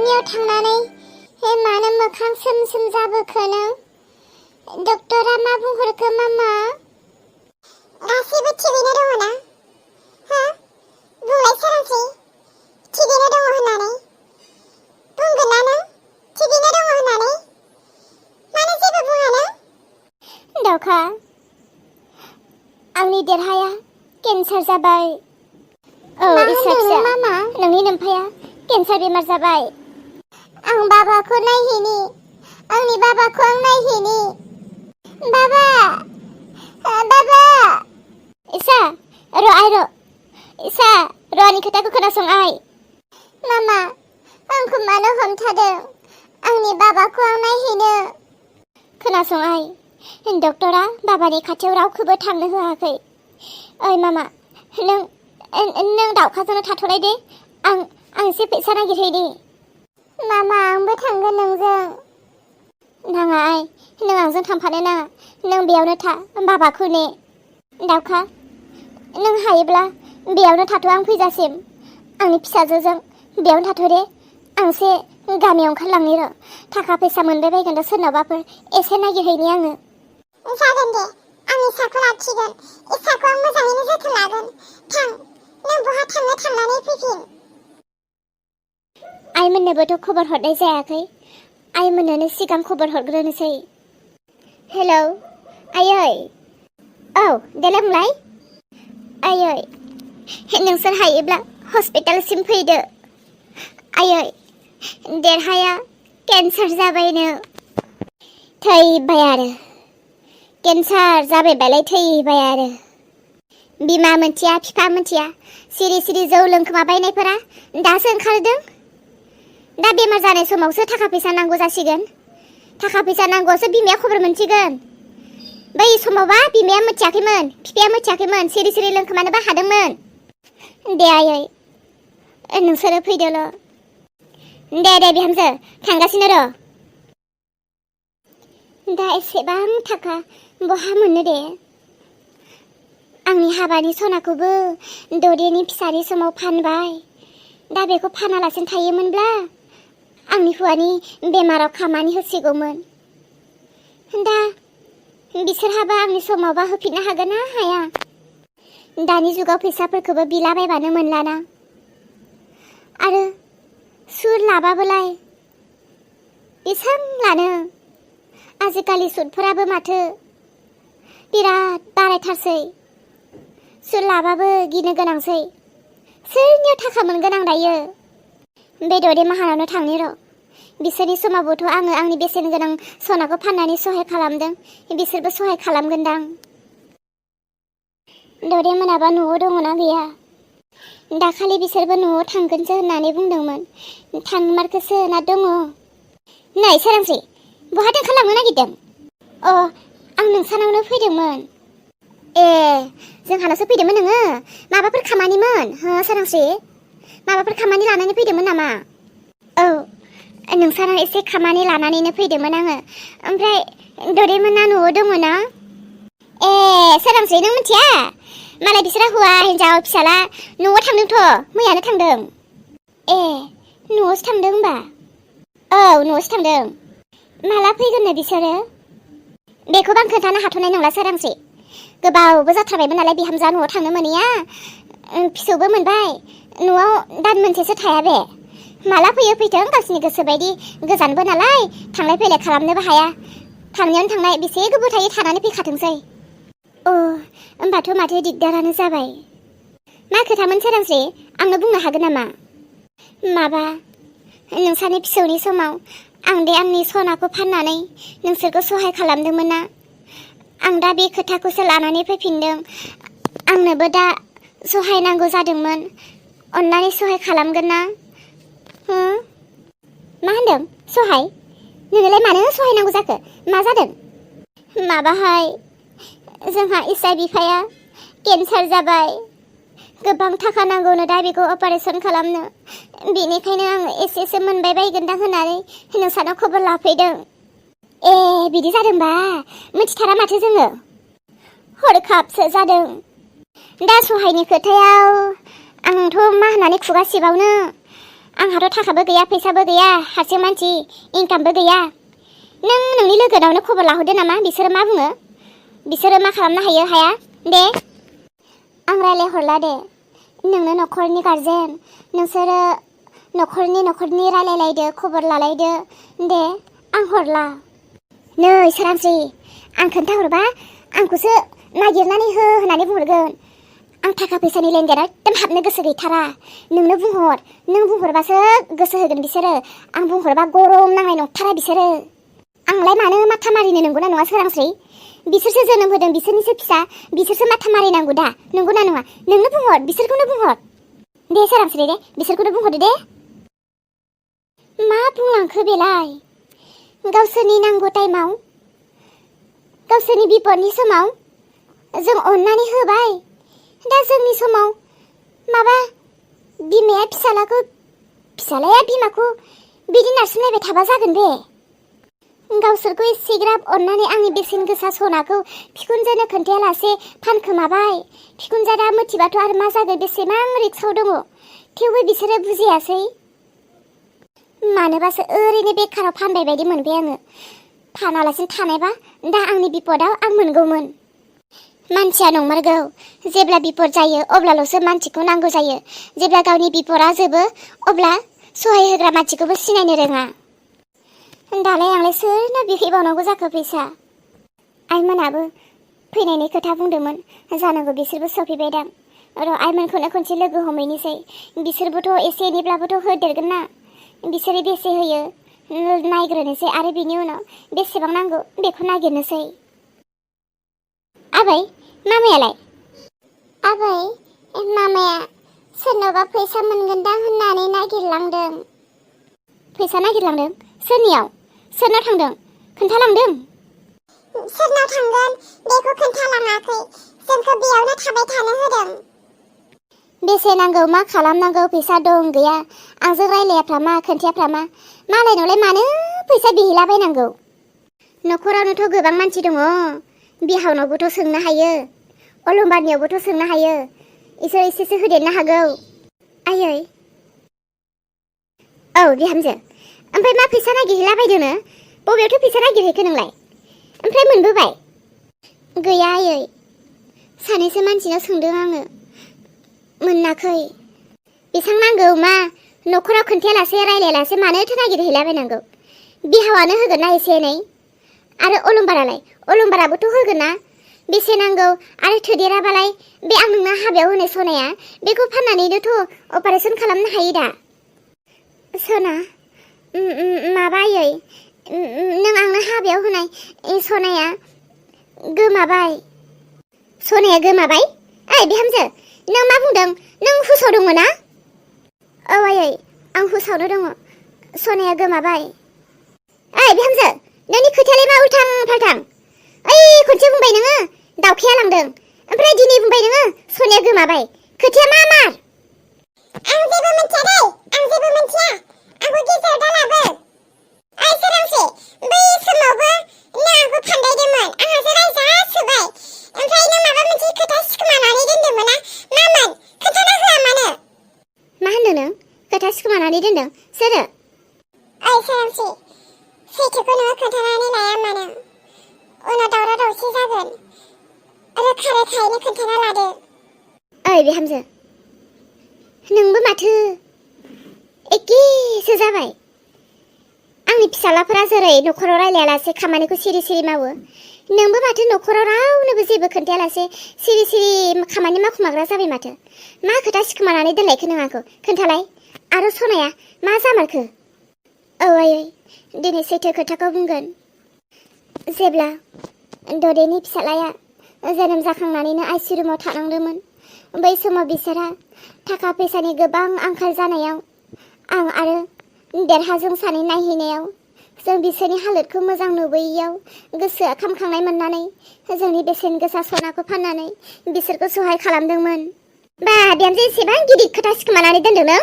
डक्टरनियाव थांनानै मानो मोखां सोम सोम जाबोखो नों? डक्टरा मा बुंहरखो मामा? गासिबो थिगैनो दङ ना? हा? बुंलाय सोरांसै, थिगैनो दङ होननानै। बुंगोन ना नों? थिगैनो दङ होननानै? मानो जेबो बुङा नों? दावखा, आंनि देरहाया केन्सार जाबाय। औ इसा फिसा, मामा? नोंनि नोमफाया केन्सार बेमार जाबाय। आं बाबाखौ नायहैनि। आंनि बाबाखौ आं नायहैनि। बाबा! बाबा! इसा, इसा, आंनि खोथाखौ खोनासं आइ। मामा, आंखौ मानो हमथादों? आंनि बाबाखौ आं नायहैनो। खोनासं आइ, डक्टरा बाबानि खाथियाव रावखौबो थांनो होआखै। ओइ मामा, नों दावखाजोंनो थाथ'लाय दे। आं एसे फैसा नागिरहैनि। मामा, आंबो थांगोन नोंजों। नाङा आइ, नों आंजों थांफानो नाङा। नों बेयावनो था, बाबाखौ ने। दावखा, नों हायोब्ला बेयावनो थाथ' आं फैजासिम। आंनि फिसाजोजों बेयावनो थाथ' दे। आं एसे गामियाव ओंखारलांनि र'। थाखा फैसा मोनबाय बायगोन दा सोरनावबाफोर एसे नागिरहैनि आङो। जागोन दे, आं इसाखौ लाखिगोन। इसाखौ आं मोजाङैनो जोथोन लागोन। थां, नों बहा थांनो थांनानै फैफिन। आइमोननोबोथ' खबर हरनाय जायाखै। आइमोननोनो सिगां खबर हरग्रोनोसै। हेलौ, आयै। औ, देलाय बुंलाय। आयै, नोंसोर हायोब्ला हस्पिटालसिम फैदो। आयै, देरहाया केन्सार जाबायनो। थैबाय आरो। केन्सार जाबायबालाय थैबाय आरो। बिमा मोनथिया, बिफा मोनथिया, सिरि सिरि जौ लोंखोमाबायनायफोरा दासो ओंखारदों। दा बेमार जानाय समावसो थाखा फैसा नांगौ जासिगोन। थाखा फैसा नांगौआवसो बिमाया खबर मोनसिगोन। बै समावबा बिमाया मिथियाखैमोन, बिफाया मिथियाखैमोन, सिरि सिरि लोंखोमानोबो हादोंमोन। दे आयै, नोंसोरो फैदोल'। दे बिहामजो, थांगासिनो र'। दा एसेबां थाखा बहा मोननो दे? आंनि हाबानि सनाखौबो ददेनि फिसानि समाव फानबाय। दा बेखौ फानालासिनो थायोमोनब्ला आंनि हौवानि बेमाराव खामानि होसिगौमोन। दा बिसोरहाबा आंनि समावबा होफिननो हागोन ना हाया? दानि जुगाव फैसाफोरखौबो बिलाबायबानो मोनलाना। आरो सुद लाबाबोलाय बेसां लानो? आजिखालि सुदफोराबो माथो बिराद बारायथारसै। सुद लाबाबो गिनो गोनांसै। सोरनियाव थाखा मोनगोन आं दायो? बे ददे माहानावनो थांनि र'। बिसोरनि समावबोथ' आङो आंनि बेसेन गोनां सनाखौ फाननानै सहाय खालामदों। बिसोरबो सहाय खालामगोनदां। ददे मोनाबा न'आव दङना गैया? दाखालि बिसोरबो न'आव थांगोनसो होननानै बुंदोंमोन। थांमारखोसो ना दङ? नै सोरांसै, बहाथो ओंखारलांनो नागिरदों? आं नोंसानावनो फैदोंमोन। ए, जोंहानावसो फैदोंमोन नोङो? माबाफोर खामानिमोन हो सोरांस्रि? माबाफोर खामानि लानानै फैदोंमोन नामा? औ, नोंसानाव एसे खामानि लानानैनो फैदोंमोन आङो। ओमफ्राय ददेमोना न'आव दङ ना? ए, सोरांस्रि, नों मिथिया? मालाय बिसोरा हौवा हिन्जाव फिसाला न'आव थांदोंथ', मैयानो थांदों। ए, न'आवसो थांदों होनबा? औ, न'आवसो थांदों। माला फैगोननो बिसोरो? बेखौबो आं खोन्थानो हाथ'नाय नंला सोरांस्रि। गोबावबो जाथारबायमोन नालाय बिहामजोआ न'आव थांनो मोनैया। फिसौबो मोनबाय। न'आव दान मोनसेसो थाया बे। माला फैयो फैथों, गावसिनि गोसो बायदि। गोजानबो नालाय थांलाय फैलाय खालामनोबो हाया। थांनायावनो थांनाय बेसे गोबाव थायो थानानै फैखाथोंसै। होमबाथ' माथो दिगदारानो जाबाय। मा खोथामोन सोरांस्रि, आंनो बुंनो हागोन नामा? माबा, नोंसानि फिसौनि समाव आं दे आंनि सनाखौ फाननानै नोंसोरखौ सहाय खालामदोंमोन ना। आं दा बे खोथाखौसो लानानै फैफिनदों। आंनोबो दा सहाय नांगौ जादोंमोन। अन्नानै सहाय खालामगोन ना? हो? मा होनदों? सहाय? नोंनोलाय मानो सहाय नांगौ जाखो? मा जादों? माबाहाय, जोंहा इसा बिफाया केन्सार जाबाय। गोबां थाखा नांगौनो दा बेखौ अपारेसन खालामनो। बेनिखायनो आङो एसेसो मोनबाय बायगोनदां होननानै नोंसानाव खबर लाफैदों। ए, बिदि जादोंबा? मिथिथारा माथो जोङो। हरखाबसो जादों। दा सहायनि खोथायाव आंथ' मा होननानै खुगा सिबावनो। आंहाथ' थाखाबो गैया फैसाबो गैया हारसिं मानसि इनकामबो गैया। नों नोंनि लोगोनावनो खबर लाहरदो नामा बिसोरो मा बुङो, बिसोरो मा खालामनो हायो हाया दे। आं रायलायहरला दे, नोंनो न'खरनि गारजेन, नोंसोरो न'खरनि रायलायलायदो खबर लालायदो दे, आं हरला। नै सोरांस्रि, आं खोन्थाहरबा आंखौसो नागिरनानै हो होननानै बुंहरगोन। आं थाखा फैसानि लेनदेनाव एकदम हाबनो गोसो गैथारा। नोंनो बुंहर, नों बुंहरबासो गोसो होगोन बिसोरो। आं बुंहरबा गरम नांनाय नंथारा बिसोरो। आंलाय मानो माथा मारिनो नंगौना नङा सोरांस्रि? बिसोरसो जोनोम होदों, बिसोरनिसो फिसा, बिसोरसो माथा मारिनांगौ दा, नंगौना नङा? नोंनो बुंहर, बिसोरखौनो बुंहर दे सोरांस्रि दे, बिसोरखौनो बुंहरदो दे। मा बुंलांखो बेलाय? गावसोरनि नांगौ टाइमाव, गावसोरनि बिपदनि समाव जों अननानै होबाय, दा जोंनि समाव माबा बिमाया फिसालाखौ, फिसालाया बिमाखौ बिदि नारसिनलायबाय थाबा जागोन बे? गावसोरखौ एसेग्राब अननानै आंनि बेसेन गोसा सनाखौ बिखुनजोनो खोन्थायालासे फानखोमाबाय। बिखुनजोआ दा मिथिबाथ' आरो मा जागोन, बेसेबां रिक्सआव दङ। थेवबो बिसोरो बुजियासै। मानोबासो ओरैनो बेखाराव फानबाय बायदि मोनबाय आङो। फानालासिनो थानायबा दा आंनि बिपदआव आं मोनगौमोन। मानसिया नंमारगौ, जेब्ला बिपद जायो अब्लाल'सो मानसिखौ नांगौ जायो। जेब्ला गावनि बिपदआ जोबो अब्ला सहाय होग्रा मानसिखौबो सिनायनो रोङा। दालाय आंलाय सोरनो बिहैबावनांगौ जाखो फैसा? आइमोनाबो फैनायनि खोथा बुंदोंमोन, जानांगौ बिसोरबो सफैबायदां। र' आइमोनखौनो खनसे लोगो हमहैनोसै, बिसोरबोथ' एसे एनैब्लाबोथ' होदेरगोन ना। बिसोरो बेसे होयो नायग्रोनोसै आरो बिनि उनाव बेसेबां नांगौ बेखौ नागिरनोसै। आबै, मामायालाय? आबै, मामाया सोरनावबा फैसा मोनगोनदां होननानै नागिरलांदों। फैसा नागिरलांदों? सोरनियाव? सोरनाव थांदों? खोन्थालांदों? सोरनाव थांगोन बेखौ खोन्थालाङाखै, जोंखौ बेयावनो थाबाय थानो होदों। बेसे नांगौ, मा खालामनांगौ, फैसा दं गैया आंजों रायलायाफ्रामा, खोन्थायाफ्रामा। मालायनावलाय मानो फैसा बिहैलाबायनांगौ? न'खरावनोथ' गोबां मानसि दङ। बिहावनावबोथ' सोंनो हायो, अलंबारनियावबोथ' सोंनो हायो, इसोर एसेसो होदेरनो हागौ। आयै। औ बिहामजो, ओमफ्राय मा फैसा नागिरहैलाबायदोंनो? बबेयावथ' फैसा नागिरहैखो नोंलाय? ओमफ्राय मोनबोबाय? गैया आयै, सानैसो मानसिनाव सोंदों आङो, मोनाखै। बेसां नांगौ मा? न'खराव खोन्थायालासे रायलायालासे मानोथो नागिरहैलाबायनांगौ? बिहावानो होगोन ना एसे एनै। आरो अलंबारालाय? अलंबाराबोथ' होगोन ना। बेसे नांगौ आरो थोदेराबालाय बे आं नोंना हाबायाव होनाय सनाया, बेखौ फाननानैनोथ' अपारेसन खालामनो हायो दा। सना? माबा आयै, नों आंनो हाबायाव होनाय सनाया गोमाबाय। सनाया गोमाबाय? ओइ बिहामजो, नों मा बुंदों? नों हुसाव दङ ना? औ आयै, आं हुसावनो दङ, सनाया गोमाबाय। ओइ बिहामजो, नोंनि खोथायालाय मा उल्थां फाल्थां? ओइ खनसे बुंबाय नोङो दावखाया लांदों, ओमफ्राय दिनै बुंबाय नोङो सनाया गोमाबाय। खोथाया मा मार? आं जेबो मिथिया दै, आं जेबो मिथिया। आंखौ गेजेराव दालाबो। ओइ सोरांस्रि, बै समावबो नों आंखौ फान्दायदोंमोन, आंहासो रायजासोबाय। ओमफ्राय नों माबा मोनसे खोथा सिखोमानानै दोनदोंमोन ना? मामोन? खोन्थाना होआ मानो? मा होनदों नों? खोथा सिखोमानानै दोनदों? सोरो? ओइ सोरांस्रि, सैथोखौ नोङो खोन्थानानै लाया मानो? उनाव दावराव दावसि जागोन। रोखा रोखायैनो खोन्थाना लादो। ओइ बिहामजो, नोंबो माथो एखेसो जाबाय। आंनि फिसालाफोरा जेरै न'खराव रायलायालासे खामानिखौ सिरि सिरि मावो, नोंबो माथो न'खराव रावनोबो जेबो खोन्थायालासे सिरि सिरि खामानि मावखुमाग्रा जाबाय माथो। मा खोथा सिखोमानानै दोनलायखो नों आंखौ? खोन्थालाय। आरो सनाया मा जामारखो? औ आयै, दिनै सैथो खोथाखौ बुंगोन। जेब्ला ददेनि फिसालाया जोनोम जाखांनानैनो आइसि रुमाव थानांदोंमोन, बै समाव बिसोरहा थाखा फैसानि गोबां आंखाल जानायाव, आं आरो देरहाजों सानै नायहैनायाव, जों बिसोरनि हालोदखौ मोजां नुबोयैयाव गोसोआ खामखांनाय मोननानै जोंनि बेसेन गोसा सनाखौ फाननानै बिसोरखौ सहाय खालामदोंमोन। बा बिहामजो, एसेबां गिदिर खोथा सिखोमानानै दोनदों नों?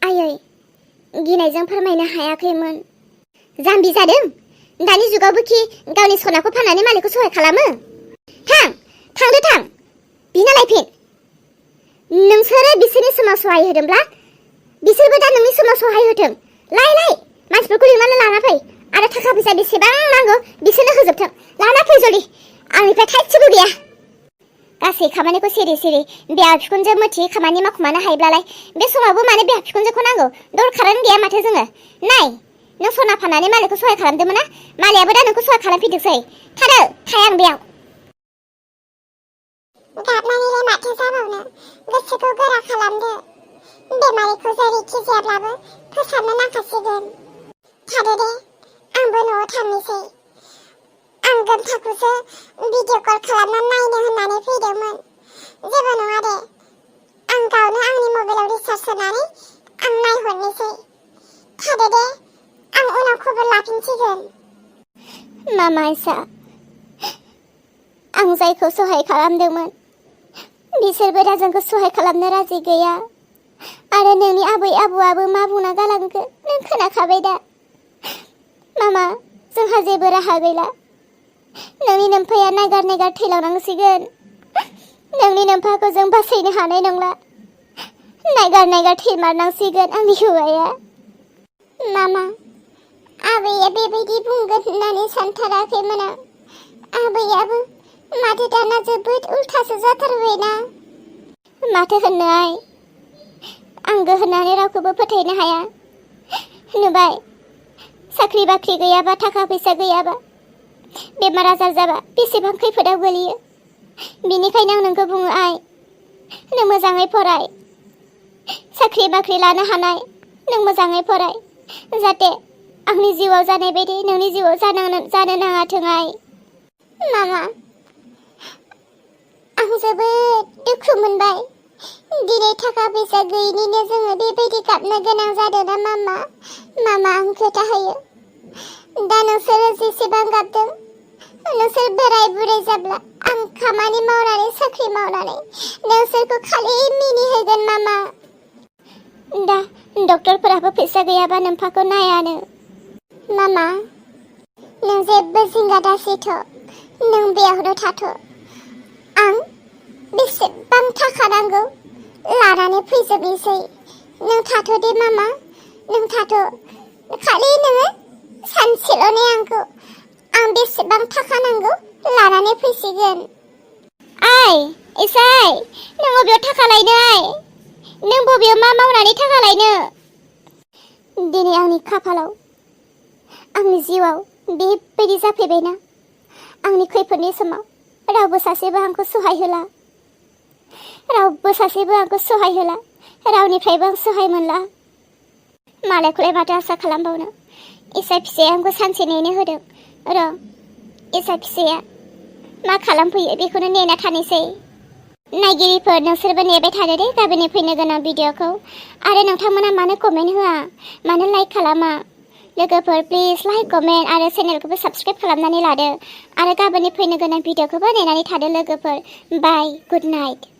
आयै, गिनायजों फोरमायनो हायाखैमोन। जाम्बि जादों? दानि जुगावबो कि गावनि सनाखौ फाननानै मालिकखौ सहाय खालामो? थांदो बिना लायफिन। नोंसोरो बिसोरनि समाव सहाय होदोंब्ला बिसोरबो दा नोंनि समाव सहाय होथों। लाय मानसिफोरखौ लिंनानै लाना फै आरो थाखा फैसा बेसेबां नांगौ बिसोरनो होजोबथों। लाना फै जलदि, आंनिफ्राय थाइसेबो गैया। गासै खामानिखौ सिरि बिहा बिखुनजो मोथियै खामानि मावखुमानो हायोब्लालाय बे समावबो माने बिहा बिखुनजोखौ नांगौ? दरखारानो गैया माथो जोङो। नाय, नों सना फाननानै मालायखौ सहाय खालामदोंमोन ना? मालायाबो दा नोंखौ सहाय खालामफैथोंसै। थादो, थाया आं बेयाव। गाबनानैलाय माथो जाबावनो, गोसोखौ गोरा खालामदो। बेमारिखौ जेरैखि जायाब्लाबो फोसाबनो नांखासिगोन। थादो दे, आंबो न'आव थांनोसै। आं गोमथाखौसो भिडिअ कल खालामना नायनो होननानै फैदोंमोन। जेबो नङा दे, आं गावनो आंनि मबाइलाव रिसार्ज सोनानै आं नायहरनोसै। थादो दे, आं उनाव खबर लाफिनसिगोन। मामा इसा, आं जायखौ सहाय खालामदोंमोन बिसोरबो दा जोंखौ सहाय खालामनो राजि गैया। आरो नोंनि आबै आबौआबो मा बुंना गालांखो नों खोनाखाबाय दा। मामा, जोंहा जेबो राहा गैला। नोंनि नोम्फाया नागार थैलांनांसिगोन। नोंनि नोम्फाखौ जों बासायनो हानाय नंला। नागार थैमारनांसिगोन आंनि हौवाया। मामा, आबैया बेबायदि बुंगोन होननानै सानथाराखैमोन आं। आबैयाबो माथो दाना जोबोद उल्थासो जाथारबायना। माथो होननो आइ, आंगो होननानै रावखौबो फोथायनो हाया। नुबाय, साख्रि बाख्रि गैयाबा, थाखा फैसा गैयाबा, बेमार आजार जाबा बेसेबां खैफोदाव गोलैयो। बिनिखायनो आं नोंखौ बुङो आइ, नों मोजाङै फराय। साख्रि बाख्रि लानो हानाय नों मोजाङै फराय, जाहाथे आंनि जिउआव जानाय बायदि नोंनि जिउआव जानो नाङाथों आइ। मामा, आं जोबोद दुखु मोनबाय। दिनै थाखा फैसा गैयिनिनो जोङो बेबायदि गाबनो गोनां जादों ना मामा? मामा, आं खोथा होयो, दा नोंसोरो जेसेबां गाबदों, नोंसोर बोराय बुरै जाब्ला आं खामानि मावनानै, साख्रि मावनानै नोंसोरखौ खालि मिनिहोगोन मामा। दा डक्टरफोराबो फैसा गैयाबा नोम्फाखौ नायानो। मामा, नों जेबो जिंगा दासिथ', नों बेयावनो थाथ'। आं बेसेबां थाखा नांगौ लानानै फैजोबनोसै। नों थाथ' दे मामा, नों थाथ'। खालि नोङो सानसेल' ने आंखौ, आं बेसेबां थाखा नांगौ लानानै फैसिगोन। आइ, इसाय, नों बबेयाव थाखा लायनो आइ? नों बबेयाव मा मावनानै थाखा लायनो? दिनै आंनि खाफालाव, आंनि जिउआव बेबायदि जाफैबायना। आंनि खैफोदनि समाव रावबो सासेबो आंखौ सहाय होला। रावनिफ्रायबो आं सहाय मोनला। मालायखौलाय माथो आसा खालामबावनो। इसा फिसाया आंखौ सानसे नेनो होदों। र', इसा फिसाया मा खालामफैयो बेखौनो नेना थानोसै। नायगिरिफोर, नोंसोरबो नेबाय थादो दे गाबोननि फैनो गोनां भिडिअखौ। आरो नोंथांमोना मानो कमेन्ट होआ, मानो लाइक खालामा? लोगोफोर, प्लिज लाइक, कमेन्ट आरो चेनेलखौबो साबस्क्राइब खालामनानै लादो। आरो गाबोननि फैनो गोनां भिडिअखौबो नेनानै थादो लोगोफोर। बाय, गुड नाइट।